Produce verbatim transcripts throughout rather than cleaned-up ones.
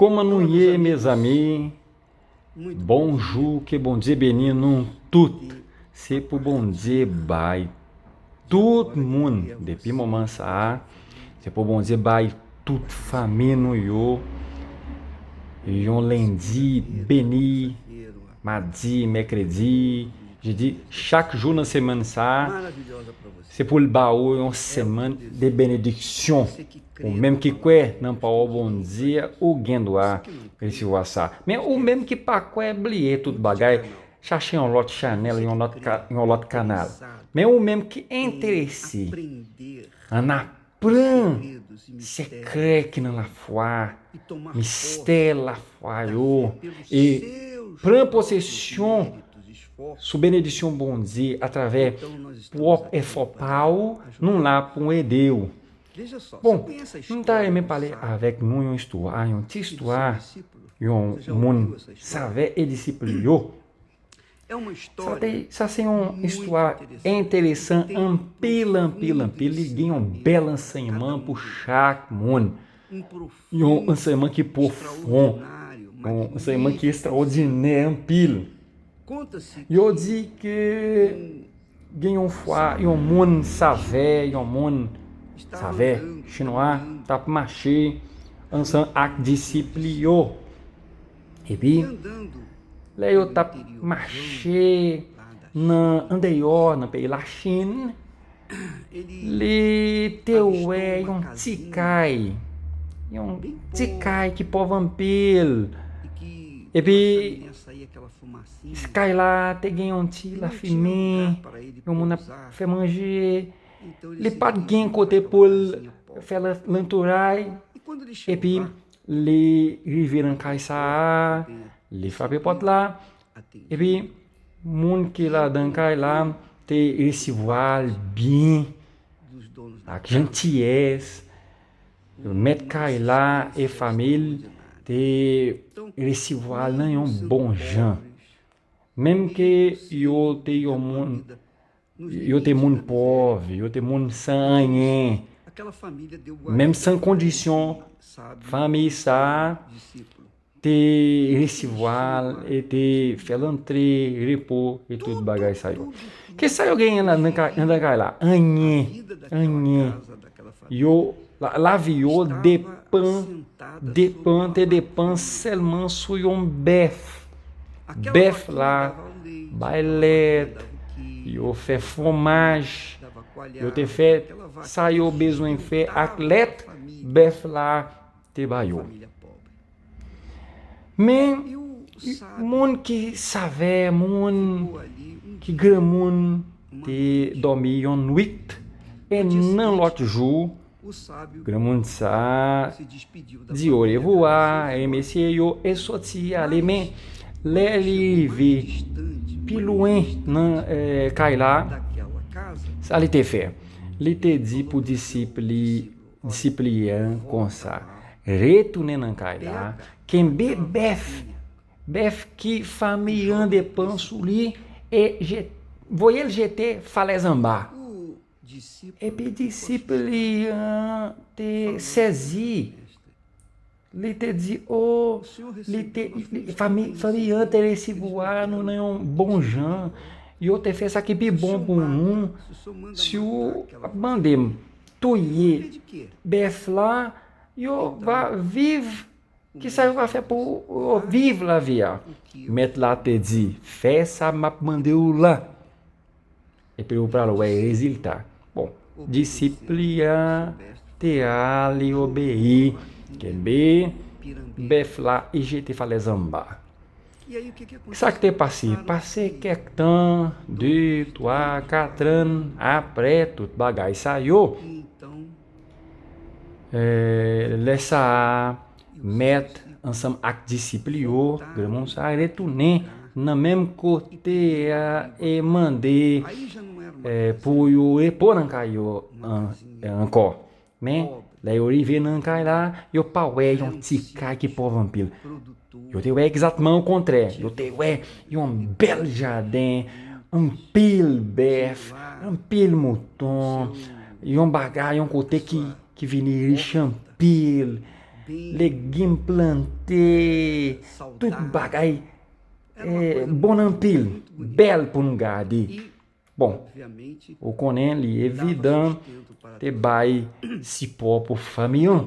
Kòman nou ye, mezanmi? Bonjou, ke Bondye beni nou tout. Se pou Bondye bay tout moun, depi moman sa a, se pou Bondye bay tout fanmi nou yo yon lendi beni, madi, mèkredi, jedi, chak jou nan semèn sa a, se pou l ba ou yon semèn de benediksyon. Ou menm ki kwè nan pawòl Bondye, ou gen dwa resevwa sa. Men ou menm ki pa kwè, bliye tout bagay, chache yon lòt chanèl, yon lòt ka-, yon lòt kanal. Men ou menm ki enterese ann aprann sekrè ki nan lafwa, mistè lafwa yo, e pran posesyon sou benediksyon Bondye atravè pwòp efò pa w, nou la pou ede w. Bon, m ta renmen pale avèk nou yon istwa, yon ti istwa, yon moun savè e disip li yo. Sa te, sa se yon istwa enteresan anpil, anpil, anpil. Li gen yon bèl ansèyman pou chak moun. Yon ansèyman ki pwofon, yon ansèyman ki estrawòdinè anpil. Yo di ke gen yon fwa, yon moun savè, yon moun savè chinwa t ap mache ansanm ak disip li yo. Epi, lè yo t ap mache nan andeyò, nan peyi Lachin, li te wè yon ti kay, yon ti kay ki pòv anpil. Epi, kay la te gen yon ti lafimen, yon moun ap fè manje. Li pa t gen kote pou l fè lan-, lantouray. Epi, li rive nan kay sa a, li frape pòt la. Epi, moun ki ladan kay la te resevwa l byen, ak jantiyès. Mèt kay la e fanmi l te resevwa l nan yon bon jan. Menm ke yo te yon moun, yo te moun pòv, yo te moun san anyen. Menm san kondisyon, fanmi sa a te resevwa l e te fè l antre repo e tout bagay sa yo. Kisa yo genyen la nan kay, nan kay la? Anyen, anyen. Yo, la, lavi yo depan, depan, te depan sèlman sou yon bèf. Bèf la bay lèt, yo fè fwomaj, yo te fè sa yo bezwen fè ak lèt bèf la te ba yo. Men, moun ki savè, moun ki granmoun, te dòmi yon nwit, e nan lòt jou, granmoun sa a di orevwa, remèsye yo, e soti ale. Men, lè li rive pi lwen nan, eh, kay la, sa li te fè? Li te di pou disip li, disip li an konsa, retounen nan kay la, kenbe bèf, bèf ki fanmi an depan sou li, e je-, voye l jete falèz anba. Epi disip li an te sèzi. Li te di, "O, li te, li, fanmi, fanmi an te resevwa nou nan yon bon jan. Yo te fè sa ki pi bon pou nou. Si w ap mande m touye bèf la, yo va viv. Kisa yo va fè pou yo viv lavi a?" Mèt la te di, "Fè sa m ap mande w la." Epi ou pral wè rezilta. Bon, disip li a te al, li obeyi, kenbe bèf la, e jete falèz anba. Sa k te pase? Pase kèk tan, de, twa, katran, apre tout bagay sa yo. Eh, lè sa a, mèt ansanm ak disip li yo, granmoun sa a retounen nan menm kote a e mande, eh, pou yo repo nan kay yo an-, ankò. Men, lè yo rive nan kay la, yo pa wè yon ti kay ki pòv anpil. Yo te wè egzakteman okontrè. Yo te wè yon bèl jaden, anpil bèf, anpil mouton, yon bagay, yon kote ki, ki vini rich anpil. legim plante, tout bagay eh, bon anpil, bèl pou n gade. Bon, ou konnen li evidan te bay sipò pou fanmi an.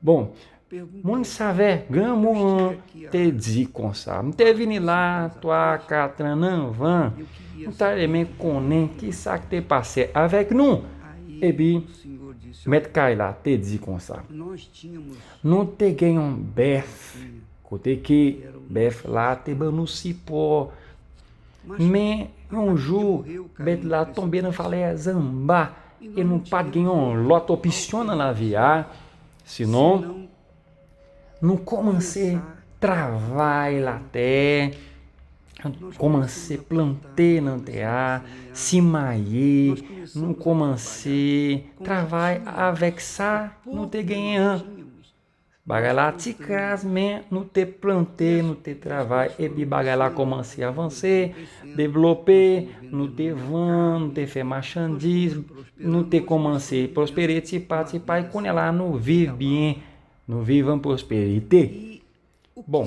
Bon, moun savè, granmoun an te di konsa, m te vini la twa, kat an anvan, m ta renmen konnen ki sa k te pase avèk nou. Epi, mèt kay la te di konsa, nou te gen yon bèf, kote ke bèf la te ban nou sipò. Men, yon jou, bèt la tonbe nan falèz anba, e nou pa t gen yon lòt opisyon nan lavi a. Sinon, nou kòmanse travay latè, kòmanse plante nan tè a, simaye, nou kòmanse travay avèk sa nou te genyen an. Bagay la ti kras, men nou te plante, nou te travay, epi bagay la kòmanse avanse, devlope, nou te vann, nou te fè machandiz, nou te kòmanse pwospere ti pa ti pa, e kounye a la nou viv byen, nou viv an pwosperite. Bon,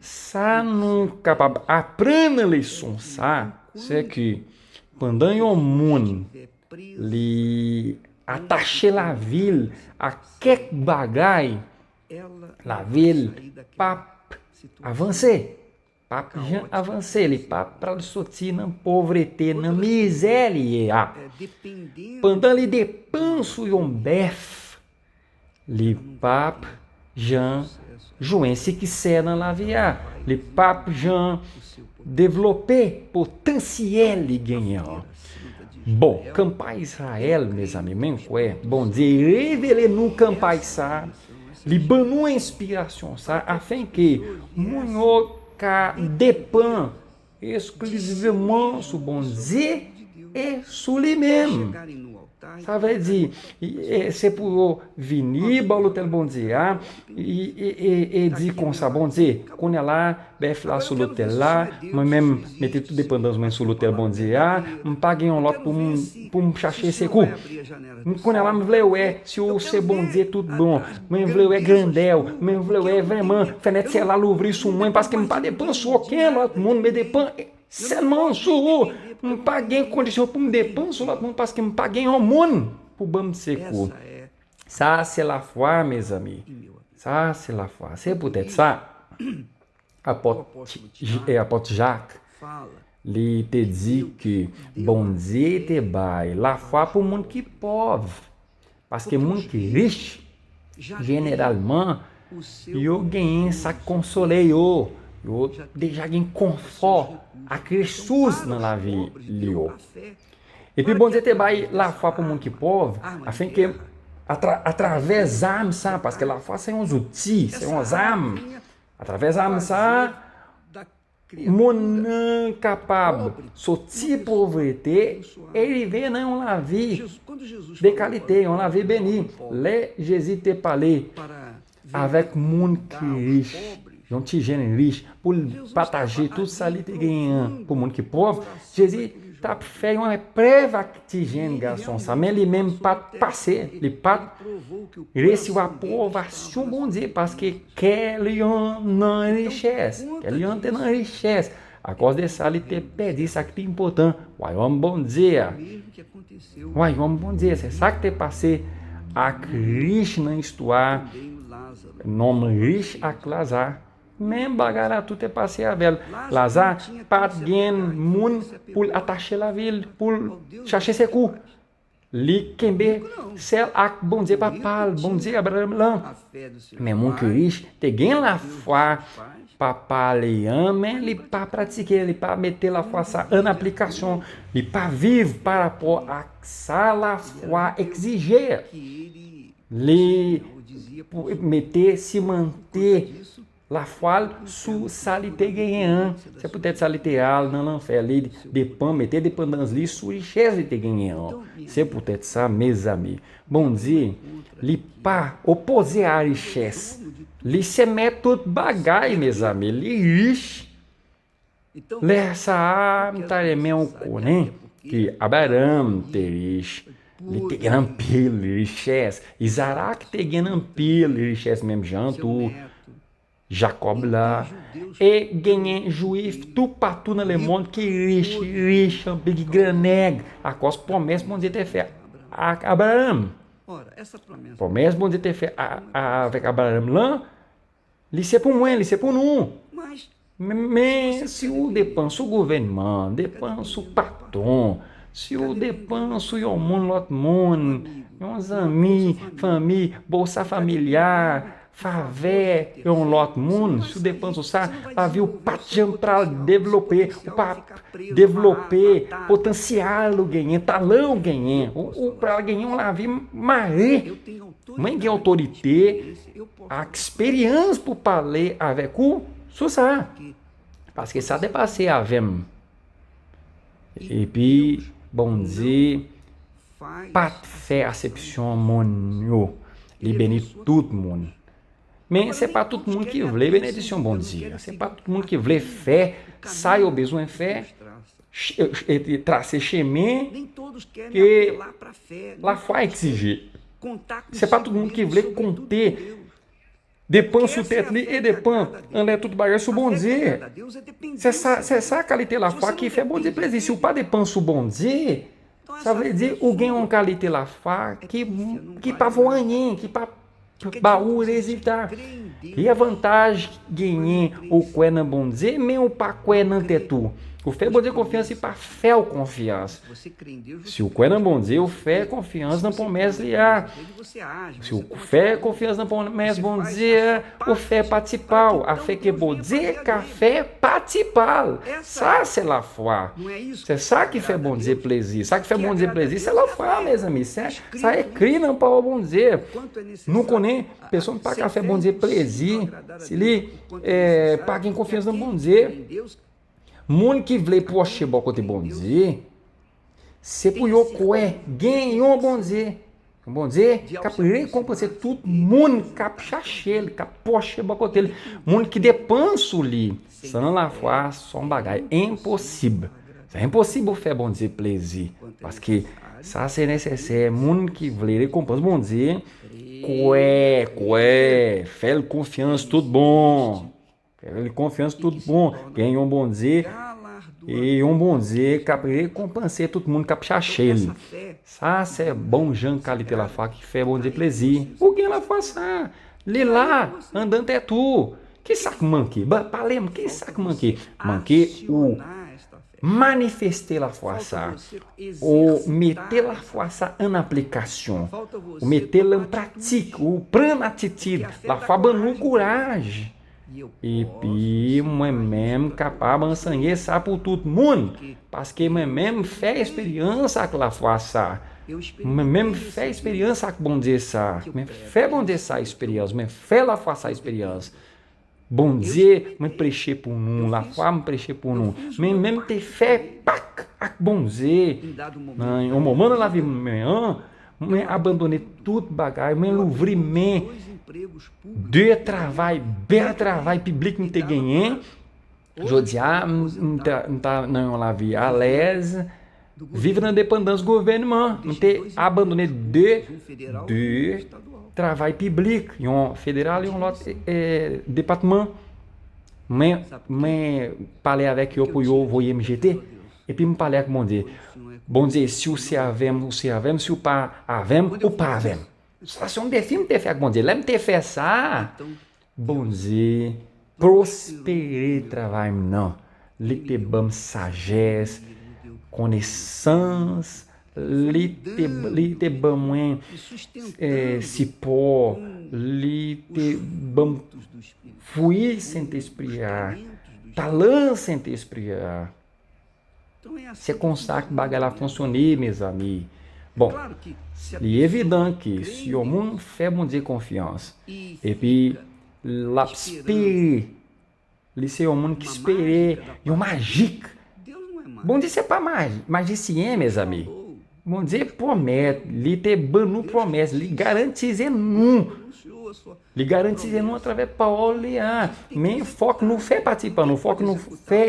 sa nou kapab aprann nan leson sa, se ke pandan yon moun li atache lavi l a kèk bagay, lavi l p ap avanse, p ap jan avanse, li p ap pral soti nan povrete, nan mizè li ye a. Pandan li depann sou yon bèf, li p ap jan jwenn siksè nan lavi a. Li p ap jan devlope potansyèl li genyen an. Bon, kanpay Izrayèl, mezanmi, men kwè, Bondye revele nou kanpay sa, li ban nou enspirasyon sa, afenke moun yo ka depann esklizivman sou Bondye e sou li menm. Sa vle di, e, se pou yo vini bò lotèl Bondye a, e, e, e, e di konsa, Bondye, kounye a la, bèf la sou lotèl la, mwen menm, mete tout depandans mwen sou lotèl Bondye a, m pa gen yon lòt pou m, pou m chache sekou. M, kounye a la, m vle wè si ou se Bondye tout bon, mwen vle wè grandè w, mwen vle wè vrèman fenèt syèl la louvri sou mwen, paske m pa depann sou okenn lòt moun, men depann sèlman sou ou. M pa gen kondisyon pou m depann sou lòt moun paske m pa gen yon moun pou ban m sekou. Sa a se lafwa, mezanmi. Sa a se lafwa. Se poutèt sa, apòt J-, e apòt Jak, li te di ke Bondye te bay lafwa pou moun ki pòv. Paske moun ki rich, jeneralman, yo genyen sa k konsole yo. Yo deja gen konfò ak resous nan lavi yo. Epi Bondye te bay lafwa pou moun ki pòv, afenke atra-, atravè zam sa, paske lafwa se yon zouti, se yon zam. Atravè zam sa, moun nan kapab soti povrete e rive nan yon lavi de kalite, yon lavi beni. Lè Jezi te pale avèk moun ki rich, yon ti jèn rich, pou l pataje tout sa li te genyen an pou moun ki pòv, Jezi t ap fè yon eprèv ak ti jèn gason sa, men li menm pa t pase, li pa t resevwa apwobasyon Bondye, paske kè li an nan richès, kè li an te nan richès. Akòz de sa, li te pèdi sa k pi enpòtan, wayòm Bondye a. Wayòm Bondye, se sa k te pase ak rich nan istwa nonm rich ak Laza. Men bagay la, tout te pase avè l. Laza pa t gen moun pou l atache lavi l, pou l chache sekou. Li kenbe sèl ak Bondye papa l, Bondye Abraram lan. Men moun ki rich te gen lafwa papa li an, men li pa pratike, li pa mete lafwa sa an aplikasyon, li pa viv pa rapò ak sa lafwa egzije. Li pou mete, simante lafwa l sou sa li te genyen an. Se poutèt sa li te al nan lanfè, li depann, mete depandans li sou richès li te genyen an. Se poutèt sa, mezanmi, Bondye, li pa opoze a richès. Li se mèt tout bagay, mezanmi, li rich. Lè sa a, m ta renmen w konnen ke Abraram te rich, Li te gen anpil richès. Izarak te gen anpil richès menm jan tou. Jakòb la. E genyen jwif toupatou nan lemonn ki rich, rich, anpil, ki grannèg, akòz pwomès Bondye te fè ak Abraram. Pwomès Bondye te fè a- a- avèk Abraram lan, li se pou mwen, li se pou nou. Men, men si ou depann sou gouvènman, depann sou patwon, si ou depann sou yon moun, lòt moun, yon zanmi, fanmi, Bolsa Familiar, favè yon lòt moun, si ou depann sou sa, lavi w pa t janm pral devlope, ou pa devlope potansyèl ou genyen, talan ou genyen, ou, ou pral genyen yon lavi mare. Mwen gen otorite ak eksperyans pou pale avèk ou sou sa. Paske sa te pase avè m. Epi, Bondye pa t fè asepsyon moun yo. Li beni tout moun. Men se pa tout moun ki vle benediksyon Bondye. Se pa tout moun ki vle fè sa yo bezwen fè, ch- e- e- trase chemen ke lafwa egzije. Se pa tout moun ki vle konte, depann sou tèt li e depann anlè tout bagay sou Bondye. Se sa, se sa kalite lafwa ki fè Bondye plezi. Si w pa depann sou Bondye, sa vle di ou gen yon kalite lafwa ki, ki pa vo anyen, ki pa ba ou rezilta. Ki avantaj genyen ou kwè nan Bondye, men ou pa kwè nan tèt ou? Ou fè Bondye konfyans, li pa fè w konfyans. Si w kwè nan Bondye, ou fè konfyans nan pwomès li a. Si w fè konfyans nan pwomès Bondye a, ou fè pati pa w, afin ke Bondye ka fè pati pa l. Sa se lafwa. Se sa ki fè Bondye plezi. Sa ki fè Bondye plezi, se lafwa, mezanmi. Se, sa ekri nan pawòl Bondye. Nou konnen, pèsonn pa ka fè Bondye plezi si li eh, pa gen konfyans nan Bondye. Moun ki vle pwoche bò kote Bondye, se pou yo kwè gen yon Bondye. Yon Bondye k ap rekonpanse tout moun k ap chache l, k ap pwoche bò kote l. Moun ki depann sou li san lafwa, se yon bagay enposib. Se enposib ou fè Bondye plezi. Paske sa se nesesè. Moun ki vle rekonpans Bondye, kwè, kwè, fè l konfyans tout bon. Fè l konfyans tout bon. Gen yon Bondye, e yon Bondye k ap rekonpanse tout moun k ap chache l. Sa se bon jan kalite lafwa ki fè Bondye plezi. Ou gen lafwa sa. Li la, andan tèt ou. Ki sa k manke? Ba, pale m, ki sa k manke? Manke ou manifeste lafwa sa. Ou mete lafwa sa an aplikasyon. Ou mete l an pratik. Ou pran atitid. Lafwa ban nou kouraj. Epi, mwen menm kapab anseye sa pou tout moun. Paske mwen menm fè eksperyans ak lafwa sa. Mwen menm fè eksperyans ak Bondye sa. Mwen fè Bondye sa eksperyans. Mwen fè lafwa sa eksperyans. Bondye, mwen preche pou nou. Lafwa, mwen preche pou nou. Men, men m te fè pak ak Bondye. Nan yon moman nan lavi mwen an, mwen abandone tout bagay. Mwen louvri men de travay, bèl travay piblik m te genyen. Jodi a, m, m ta, m ta nan yon lavi alèz, viv nan depandans gouvènman. M te abandone de, de travay piblik, yon federal, yon lòt eh, depatman. Mwen, mwen pale avèk yo pou yo voye m jete. Epi m pale ak Bondye. Bondye, si w se avè m, ou se avè m. Si w pa avè m, ou pa avè m. Sa se yon defi m te fè ak Bondye. Lè m te fè sa, Bondye pwospere travay m nan. Li te ban m sajès, konesans, li te, li te ban mwen eh, sipò, li te ban m fwi Sentespri a, talan Sentespri a. Se konsa ke bagay la fonksyone, mezanmi. Bon, li evidan ke si yon moun fè Bondye konfyans, epi l ap espere, li se yon moun ki espere yon majik. Bondye se pa maj, majisyen, mezanmi. Bondye pwomèt, li te ban nou pwomès, li garantize nou. Li garantize nou atravè pawòl li a. Men fòk nou fè pati pa nou, fòk nou fè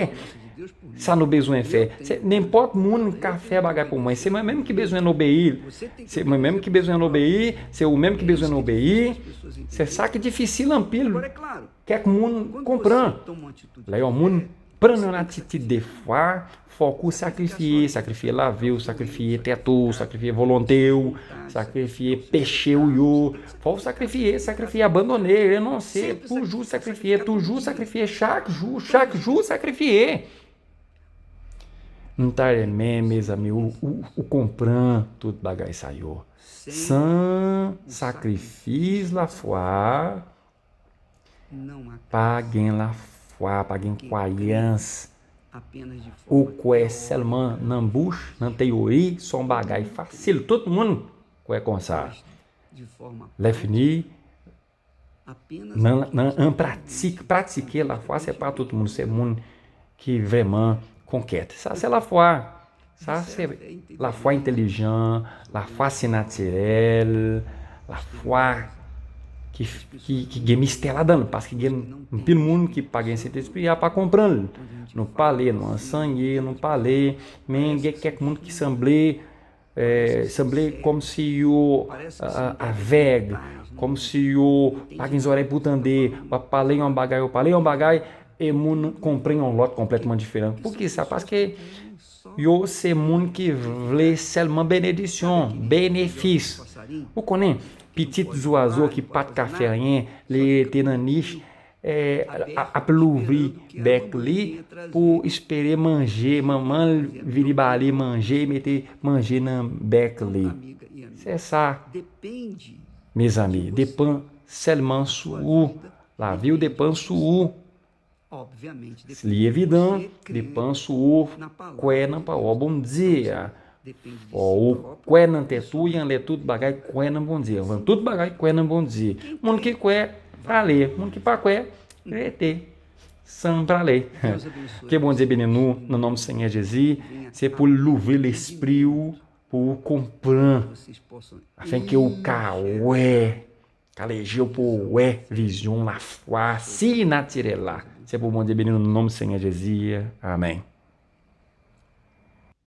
Sa nou bezwen fè. Se nenpòt moun ka fè bagay pou mwen. Se mwen menm ki bezwen obeyi. Se mwen menm ki bezwen obeyi. Se ou menm ki bezwen obeyi. Se sa ki difisil anpil. Kèk moun konpran. Lè yon moun pran yon atitid de fwa, fòk ou sakrifye, sakrifye lavi w, sakrifye tèt ou, sakrifye volonte w, sakrifye peche w yo. Fò w sakrifye, sakrifye, abandone, renonse, toujou sakrifye, toujou sakrifye, chak jou, chak jou sakrifye. M ta renmen, mezanmi, ou, ou, ou konpran tout bagay sa yo. San sakrifis lafwa, pa gen lafwa, pa gen kwayans. Ou kwè sèlman nan bouch, nan teyori, se yon bagay fasil. Tout moun kwè konsa. Lè fini, nan, nan, an pratik, pratike lafwa, se pa tout moun, se moun ki vrèman konkèt. Sa se lafwa. Sa se lafwa entelijan, lafwa sinatirèl, lafwa ki, ki, ki gen mistè ladan l, paske gen anpil moun ki pa gen Sentespri a pa konprann l. Nou pale, nou anseye, nou pale, men gen kèk moun ki sanble, eh, sanble kòmsi yo, eh, avèg, kòmsi yo pa gen zòrèy pou tande, w ap pale yon bagay, w pale yon bagay, e moun konprann yon lòt konplètman diferan. Poukisa? Paske yo se moun ki vle sèlman benedisyon, benefis. Ou konnen, pitit zwazo ki pa t ka fè anyen, li rete nan nich, eh, a- ap louvri bèk li pou espere manje, manman l vini ba li manje, mete manje nan bèk li. Se sa, mezanmi, depann sèlman sou ou. Lavi w depann sou ou. Li evidan, depann sou ou kwè nan pawòl Bondye a. Fò ou kwè nan tèt ou, e anlè tout bagay, kwè nan Bondye. Anvan tout bagay, kwè nan Bondye. Moun ki kwè, prale. Moun ki pa kwè, rete. San prale. Ke Bondye beni nou, nan non Senyè Jezi. Se pou l louvri lespri w, pou w konprann, afenke w ka wè. Kale je w pou w wè vizyon lafwa sinatirèl la. Se pou Bondye beni nou, nan non Senyè Jezi. Amèn.